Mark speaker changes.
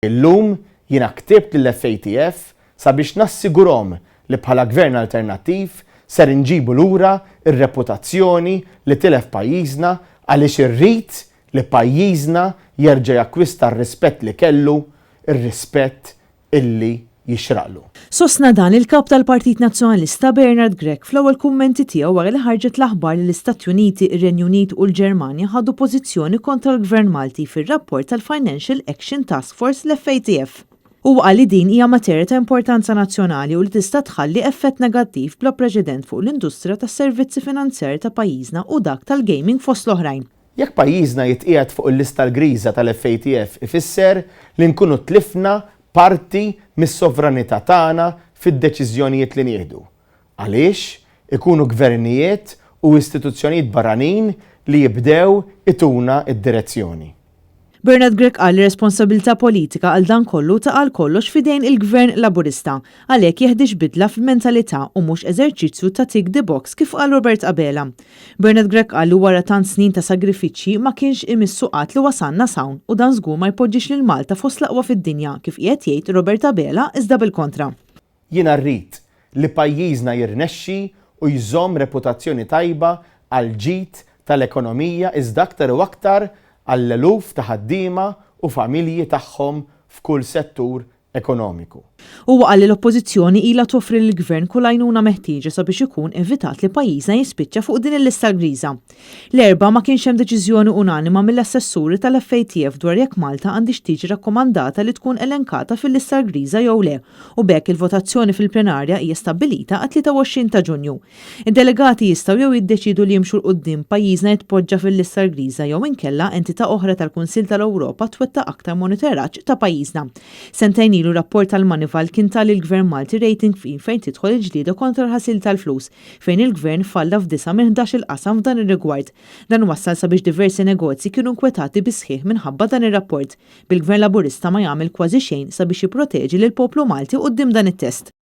Speaker 1: Illum jiena ktibt lill-FATF sabiex nassigurhom li bħala Gvern Alternattiv ser inġibu lura r-reputazzjoni li tilef pajjiżna għaliex irrid li pajjiżna jerġa' jakkwista r-rispett li kellu, ir-rispett illi jixraqlu.
Speaker 2: Sostna dan il-Kap tal-Partit Nazzjonalista Bernard Grech fl-ewwel kummenti tiegħu wara li ħarġet l-aħbar li l-Istati Uniti, ir-Renju Unit u l-Ġermanja ħadu pożizzjoni kontra l-Gvern Malti fir-rapport tal-Financial Action Task Force, l-FATF. Huwa qal li din hija materja ta' importanza nazzjonali u li tista' tħalli effett negattiv bla preċedent fuq l-industrija tas-servizzi finanzjarji ta' pajjiżna u dak tal-gaming fost l-oħrajn.
Speaker 1: Jekk pajjiżna jitqiegħed fuq il-lista l-griża tal-FATF ifisser li nkunu tlifna parti mis-sovranità tagħna fid-deċiżjonijiet li nieħdu. Għaliex ikunu gvernijiet u istituzzjonijiet barranin li jibdew ituna d-direzzjoni.
Speaker 2: Bernard Grech qal li r-responsabilità politika għal dan kollu taqa' għal kollox f'idejn il-Gvern Laburista. Għalhekk jeħtieġ bidla fil-mentalità u mhux eżerċizzju ta' tick the box kif qal Robert Abela. Bernard Grech qal li wara tant snin ta' sagrifiċċji ma kienx imissu qatt li wasalna s'hawn u dan żgur ma jpoġġix lil Malta fost l-aqwa fid-dinja kif qiegħed jgħid Robert Abela iżda bil-kontra.
Speaker 1: Jiena rrid li pajjiżna jirnexxi u jżomm reputazzjoni tajba għall-ġid tal-ekonomija iżda aktar u aktar għall-eluf ta' ħaddiema u familji tagħhom f'kull settur ekonomiku.
Speaker 2: Huwa qal li l-Oppożizzjoni ilha toffri lill-Gvern kull għajnuna meħtieġa sabiex ikun evitat li pajjiżna jispiċċa fuq din il-lista l-griża. L-Erbgħa ma kienx hemm deċiżjoni unanima mill-assessuri tal-FATF dwar jekk Malta għandhiex tiġi rakkomandata li tkun elenkata fil-lista l-griża jew le u b'hekk il-votazzjoni fil-plenarja hija stabbilita għat-23 ta' Ġunju. Id-delegati jistgħu jew jiddeċiedu li jimxu 'l quddiem pajjiżna jitpoġġa fil-lista l-griża jew inkella entità oħra tal-Kunsill tal-Ewropa twettaq aktar monitoraġġ ta' pajjiżna. Sentejn ilu rapport tal-Moneyval kien ta lill-Gvern Malti rating fqir fejn tidħol il-ġlieda kontra l-ħasil tal-flus, fejn il-Gvern falla f'disgħa minn ħdax-il qasam f'dan ir-rigward. Dan wassal sabiex diversi negozji kienu nkwetati bis-sħiħ minħabba dan ir-rapport, bil-Gvern Laburista ma jagħmel kważi xejn sabiex jipproteġi lill-poplu Malti quddiem dan it-test.